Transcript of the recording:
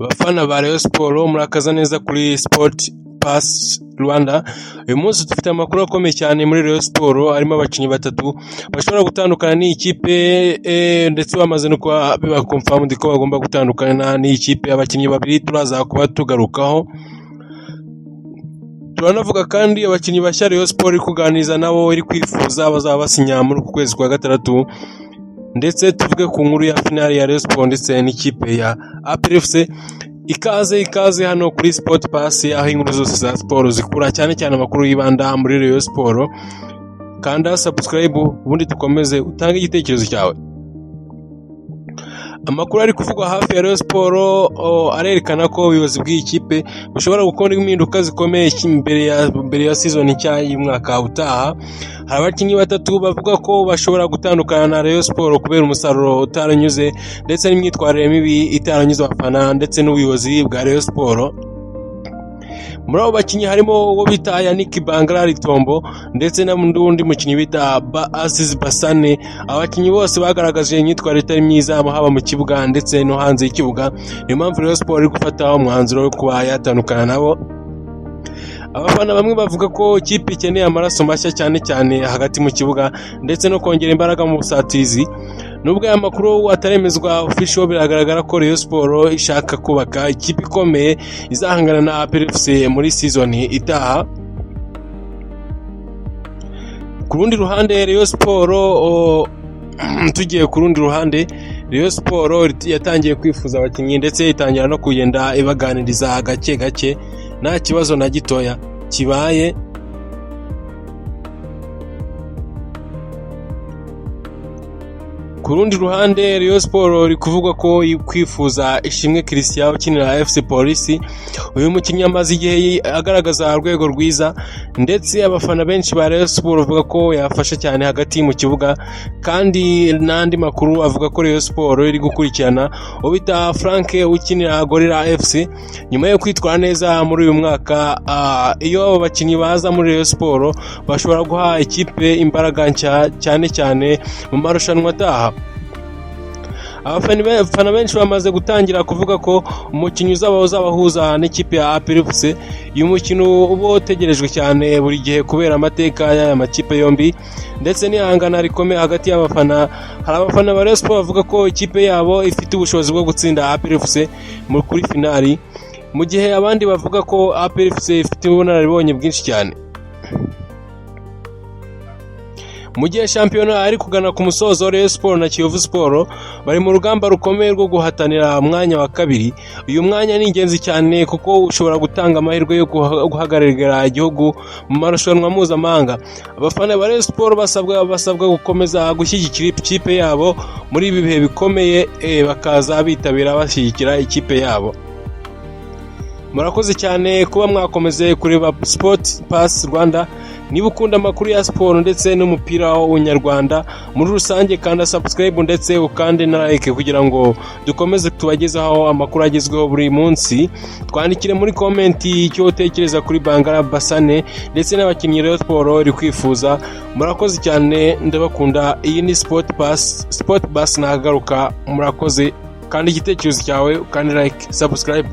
Bafana ba Rayon Sports, murakaza neza kuri Sport Pass Rwanda. Uyu munsi dufite amakuru akomeye cyane muri Rayon Sports, harimo abakinnyi batatu bashobora gutandukana n'iyi kipe, ndetse bamaze no kuba biba confirmed ko bagomba gutandukana n'iyi kipe. Abakinnyi babiri turaza kuba tugarukaho. Turanavuga kandi abakinnyi bashya Rayon Sports iri kuganiriza nabo, iri kwifuza, bazaba basinya muri uku kwezi kwa gatandatu, ndetse tuvuge ku nkuru ya finale ya Rayon Sports ndetse n'ikipe ya APR FC. Ikaze, ikaze hano kuri Sport Pass, aho inkuru zose za siporo zikura, cyane cyane amakuru yibanda muri Rayon Sports. Kanda subscribe, ubundi dukomeze utange igitekerezo cyawe. Amakuru ari kuvugwa hafi ya Rayon Sports arerekana ko ubuyobozi bw'iyi kipe bushobora gukora impinduka zikomeye mbere ya season nshya y'umwaka utaha. Hari abakinnyi batatu bavuga ko bashobora gutandukana na Rayon Sports kubera umusaruro utaranyuze ndetse n'imyitwarire mibi itaranyuze abafana ndetse n'ubuyobozi bwa Rayon Sports. Muri abo bakinnyi harimo uwo bita Yannick Bangala Tombo ndetse n'undi mukinnyi bita Aziz Basane. Abakinnyi bose bagaragaje imyitwarire itari myiza, haba mu kibuga ndetse no hanze y'ikibuga. Niyo mpamvu Rayon Sports iri gufata umwanzuro wo kuba yatandukana nabo. Abafana bamwe bavuga ko ikipe ikeneye amaraso mashya, cyane cyane hagati mu kibuga, ndetse no kongera imbaraga mu busatirizi. Nubwo aya makuru ataremezwa official, biragaragara ko Rayon Sports ishaka kubaka ikipe ikomeye izahangana na APR FC muri season itaha. Ku rundi ruhande Rayon Sports, tugiye ku rundi ruhande, Rayon Sports yatangiye kwifuza abakinnyi, ndetse itangira no kugenda ibaganiriza gake gake, nta kibazo na gitoya kibaye. Ku rundi ruhande, Rayon Sports iri kuvugwa ko kwifuza Ishimwe Christian ukinira FC Police. Uyu mukinnyi amaze igihe agaragaza urwego rwiza, ndetse abafana benshi ba Rayon Sports bavuga ko yafasha cyane hagati mu kibuga. Kandi n'andi makuru avuga ko Rayon Sports iri gukurikirana uwo bita Frank ukinira Gorilla FC nyuma yo kwitwara neza muri uyu mwaka. Iyo abo bakinnyi baza muri Rayon Sports, bashobora guha ikipe imbaraga nshya, cyane cyane mu marushanwa ataha. Abafana benshi bamaze gutangira kuvuga ko umukinnyi uzaba uzabahuza n'ikipe ya APR FC. Uyu mukino uba utegerejwe cyane buri gihe kubera amateka y'aya makipe yombi ndetse n'ihangana rikomeye hagati y'abafana. Hari abafana ba Rayon Sports bavuga ko ikipe yabo ifite ubushobozi bwo gutsinda APR FC kuri finali, mu gihe abandi bavuga ko APR FC ifite ubunararibonye bwinshi cyane. Mu gihe shampiyona ari kugana ku musozo, Rayon Sports na Kiyovu Sports bari mu rugamba rukomeye rwo guhatanira umwanya wa kabiri. Uyu mwanya ni ingenzi cyane kuko ushobora gutanga amahirwe yo guhagararira igihugu mu marushanwa mpuzamahanga. Abafana ba Rayon Sports basabwa gukomeza gushyigikira ikipe yabo muri ibi bihe bikomeye, bakaza bitabira bashyigikira ikipe yabo. Murakoze cyane kuba mwakomeze kureba Sport Pass Rwanda. Niba ukunda amakuru ya siporo ndetse n'umupira w'Unyarwanda muri rusange, kanda subscribe ndetse ukande na like kugira ngo dukomeze tubagezeho amakuru agezweho buri munsi. Twandikire muri comment icyo utekereza kuri Bangala Basane ndetse n'abakinnyi Rayon Sports iri kwifuza. Murakoze cyane, ndabakunda. Iyi ni Sport Pass, Sport Pass nagaruka. Murakoze, kandi igitekerezo cyawe, kandi like, subscribe.